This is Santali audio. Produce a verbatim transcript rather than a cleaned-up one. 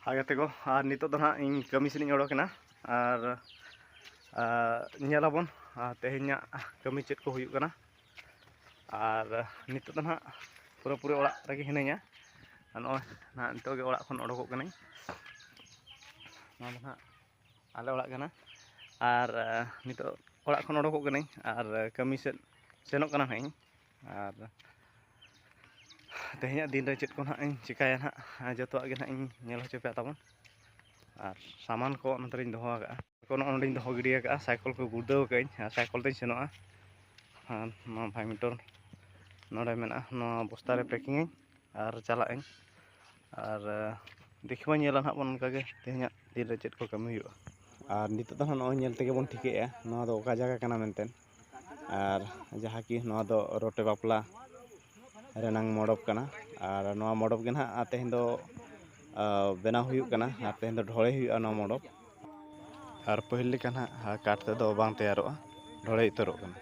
ᱦᱟᱭ ᱜᱟᱛᱮ ᱠᱚ, ᱟᱨ ᱱᱤᱛᱚᱜ ᱫᱚ ᱱᱟᱦᱟᱜ ᱤᱧ ᱠᱟᱹᱢᱤ ᱥᱮᱫ ᱤᱧ ᱚᱰᱚᱠ ᱮᱱᱟ᱾ ᱟᱨ ᱟᱨ ᱧᱮᱞ ᱟᱵᱚᱱ ᱟᱨ ᱛᱮᱦᱮᱧᱟᱜ ᱠᱟᱹᱢᱤ ᱪᱮᱫ ᱠᱚ ᱦᱩᱭᱩᱜ ᱠᱟᱱᱟ᱾ ᱟᱨ ᱱᱤᱛᱚᱜ ᱫᱚ ᱱᱟᱦᱟᱜ ᱯᱩᱨᱟᱹᱯᱩᱨᱤ ᱚᱲᱟᱜ ᱨᱮᱜᱮ ᱦᱤᱱᱟᱹᱧᱟ᱾ ᱟᱨ ᱱᱚᱜᱼᱚᱭ ᱱᱟᱦᱟᱜ ᱱᱤᱛᱚᱜ ᱜᱮ ᱚᱲᱟᱜ ᱠᱷᱚᱱ ᱚᱰᱚᱠᱚᱜ ᱠᱟᱹᱱᱟᱹᱧ᱾ ᱱᱚᱣᱟ ᱫᱚ ᱱᱟᱦᱟᱜ ᱟᱞᱮ ᱚᱲᱟᱜ ᱠᱟᱱᱟ᱾ ᱟᱨ ᱱᱤᱛᱚᱜ ᱚᱲᱟᱜ ᱠᱷᱚᱱ ᱚᱰᱚᱠᱚᱜ ᱠᱟᱹᱱᱟᱹᱧ ᱟᱨ ᱠᱟᱹᱢᱤ ᱥᱮᱫ ᱥᱮᱱᱚᱜ ᱠᱟᱱᱟ ᱱᱟᱦᱟᱜ ᱤᱧ᱾ ᱟᱨ ᱛᱮᱦᱮᱧᱟᱜ ᱫᱤᱱ ᱨᱮ ᱪᱮᱫ ᱠᱚ ᱱᱟᱦᱟᱜ ᱤᱧ ᱪᱤᱠᱟᱹᱭᱟ ᱱᱟᱦᱟᱜ, ᱡᱚᱛᱚᱣᱟᱜ ᱜᱮ ᱱᱟᱦᱟᱜ ᱤᱧ ᱧᱮᱞ ᱦᱚᱪᱚ ᱯᱮᱭᱟ ᱛᱟᱵᱚᱱ᱾ ᱟᱨ ᱥᱟᱢᱟᱱ ᱠᱚ ᱱᱚᱛᱮ ᱨᱤᱧ ᱫᱚᱦᱚ ᱟᱠᱟᱫᱼᱟ, ᱠᱚ ᱱᱚᱜᱼᱚ ᱱᱚᱸᱰᱮᱧ ᱫᱚᱦᱚ ᱜᱤᱰᱤ ᱟᱠᱟᱫᱼᱟ᱾ ᱥᱟᱭᱠᱮᱞ ᱠᱚ ᱜᱩᱲᱫᱟᱹᱣ ᱟᱠᱟᱫᱼᱟᱹᱧ, ᱟᱨ ᱥᱟᱭᱠᱮᱞ ᱛᱮᱧ ᱥᱮᱱᱚᱜᱼᱟ᱾ ᱟᱨ ᱱᱚᱣᱟ ᱵᱷᱟᱭ ᱢᱤᱴᱚᱨ ᱱᱚᱸᱰᱮ ᱢᱮᱱᱟᱜᱼᱟ, ᱱᱚᱣᱟ ᱵᱚᱥᱛᱟ ᱨᱮ ᱯᱮᱠᱤᱝ ᱟᱹᱧ ᱟᱨ ᱪᱟᱞᱟᱜ ᱟᱹᱧ᱾ ᱟᱨ ᱫᱮᱠᱷᱤ ᱵᱚᱱ ᱧᱮᱞᱟ ᱱᱟᱦᱟᱜ ᱵᱚᱱ ᱚᱱᱠᱟᱜᱮ ᱛᱮᱦᱮᱧᱟᱜ ᱫᱤᱱ ᱨᱮ ᱪᱮᱫ ᱠᱚ ᱠᱟᱹᱢᱤ ᱦᱩᱭᱩᱜᱼᱟ᱾ ᱟᱨ ᱱᱤᱛᱚᱜ ᱫᱚ ᱱᱟᱦᱟᱜ ᱱᱚᱜᱼᱚᱭ ᱧᱮᱞ ᱛᱮᱜᱮ ᱵᱚᱱ ᱴᱷᱤᱠᱟᱹᱭᱮᱫᱼᱟ ᱱᱚᱣᱟ ᱫᱚ ᱚᱠᱟ ᱡᱟᱭᱜᱟ ᱠᱟᱱᱟ ᱢᱮᱱᱛᱮ᱾ ᱟᱨ ᱡᱟᱦᱟᱸ ᱠᱤ ᱱᱚᱣᱟ ᱫᱚ ᱨᱚᱴᱮ ᱵᱟᱯᱞᱟ ᱨᱮᱱᱟᱝ ᱢᱚᱰᱚᱯ ᱠᱟᱱᱟ᱾ ᱟᱨ ᱱᱚᱣᱟ ᱢᱚᱰᱚᱯ ᱜᱮ ᱱᱟᱦᱟᱜ ᱛᱮᱦᱮᱧ ᱫᱚ, ᱟ, ᱵᱮᱱᱟᱣ ᱦᱩᱭᱩᱜ ᱠᱟᱱᱟ᱾ ᱟᱨ ᱛᱮᱦᱮᱧ ᱫᱚ ᱰᱷᱚᱲᱮ ᱦᱩᱭᱩᱜᱼᱟ ᱱᱚᱣᱟ ᱢᱚᱰᱚᱯ᱾ ᱟᱨ ᱯᱟᱹᱦᱤᱞ ᱞᱮᱠᱟ ᱱᱟᱦᱟᱜ ᱠᱟᱴ ᱛᱮᱫᱚ ᱵᱟᱝ ᱛᱮᱭᱟᱨᱚᱜᱼᱟ, ᱰᱷᱚᱲᱮ ᱩᱛᱟᱹᱨᱚᱜ ᱠᱟᱱᱟ᱾